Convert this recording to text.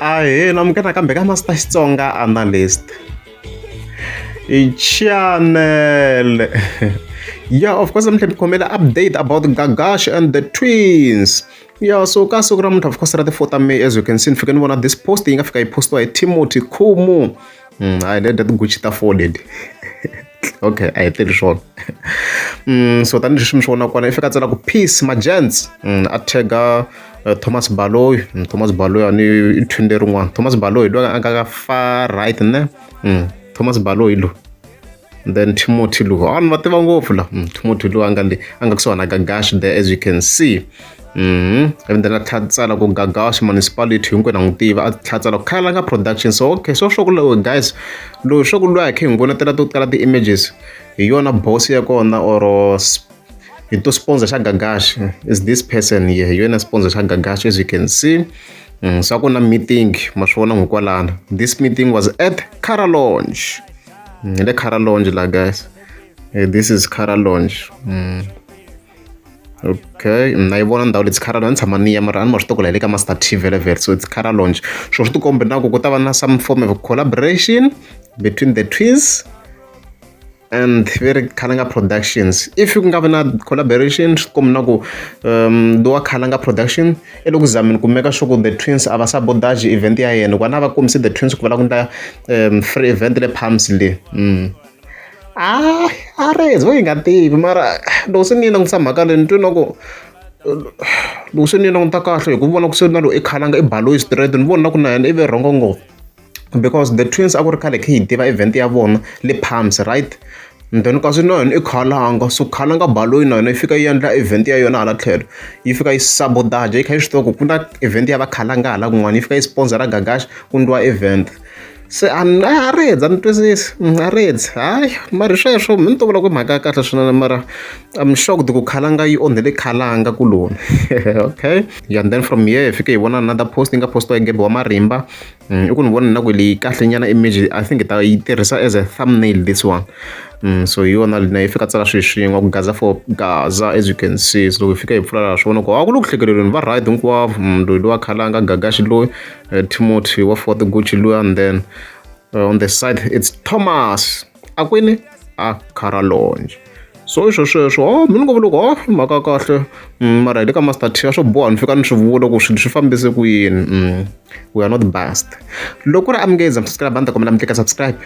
Ahee namukela nakambe ka Master Xitsonga Analyst channel. Yeah, of course namuntlha mi khomela update about Gagash and the twins. Yeah, so ka siku ra namuntlha of course ra ti 4 ta May, as you can see, ni fike ni vona this post yi nga fika yi postiwa hi Timothy Khumu. Hayi leti ti-Gucci ta 4 leti. Okay, a hi tirhi swona. So tanihileswi mi swi vonaka kona, i fika a tsala ku "Peace my gents", a tag-a Thomas Baloyi. Thomas Baloyi a ni i twin lerin'wana. Thomas Baloyi loyi a nga ka far right ne. Thomas Baloyi loyi, then Timothy loyi a ni va tiva ngopfu la. Timothy loyi a nga le a nga kusuhana na Gagash there, as you can see. And then a tlhela tsala ku Gagash Municipality hinkwenu na n'wi tiva. A tlhela tsala ku Khalanga Production. So okay, so swa ku loyi guys, loyi swa ku loyi a kha hi n'wi vonetela to tala ti-images, hi yona boss ya kona or hi to sponsor xa Gagash is this person here. Hi yona sponsor xa Gagash, as you can see. So a ku na meeting, ma swi vona n'wi this meeting was at Cara Lounge. Hi le Cara Lounge la guys. This is Cara Lounge. Okay, na yi vona ndhawu leyi Cara Lounge, ni tshama ni ya mara a ni ma swi tiva ku la hi le ka Master TV level. So it's Cara Lounge. So swi tikombe na ku ku ta va na some form of collaboration between the twins and ve ri Khalanga Productions. If ku nga vi na collaboration, swi komba na ku lowa Khalanga Production i le ku zameni ku make sure ku the twins a va sabotage event ya yena, ku a na va kombisi the twins ku va lava ku endla free event le Palms le. A a rezi vo yi nga tivi, mara loko se ni yi langutisa mhaka leyi, ni twe na ku loko se ni yi languta kahle hi ku vona ku se na lowu i Khalanga i Baloyi straight, ni vona na ku na yena i ve wrong ngopfu, because the twins a ku ri khale kha hi tiva event ya vona le Palms, right? And then kasi na yena i Khalanga, so Khalanga Baloyi na yona yi fika yi endla event ya yona hala tlhelo, yi fika yi sabotage, yi kha yi swi tiva ku ku na event ya va Khalanga hala kun'wana, yi fika yi sponsor Gagash ku endliwa event. Se a ni a redzi, a ni twisisi, a redzi. Hayi, mara hi sweswo mi ni to vula ku mhaka ya kahle swinene, mara I'm shocked ku Khalanga yi onhele Khalanga kuloni. Okay, yeah, and then from here hi fike hi vona another post yi nga postiwa hi Gebe wa Marimba. I ku ni vona na ku leyi kahle nyana image, I think hi ta yi tirhisa as a thumbnail, this one. So hi yona na yi fika tsala swilo swin'we ku "Gaza for Gaza", as you can see. So loko hi fika hi pfula laha, swi vona ku a ku le ku hlekeleleni, va right hinkwavo. Loyi lowa Khalanga, Gagashi loyi, Timothy wa Fourth Gucci loyi, and then on the side it's Thomas a kwini a Cara Lounge. So i swo sweswo. Oh, mi ni ngo loko oh mhaka kahle, mara hi le ka Master T, a swo boha ni fika ni swi vula ku swilo swi fambise ku yini. We are not biased. Loko ku ri amukeza subscribe, a ni ta kombela mi tlika subscribe.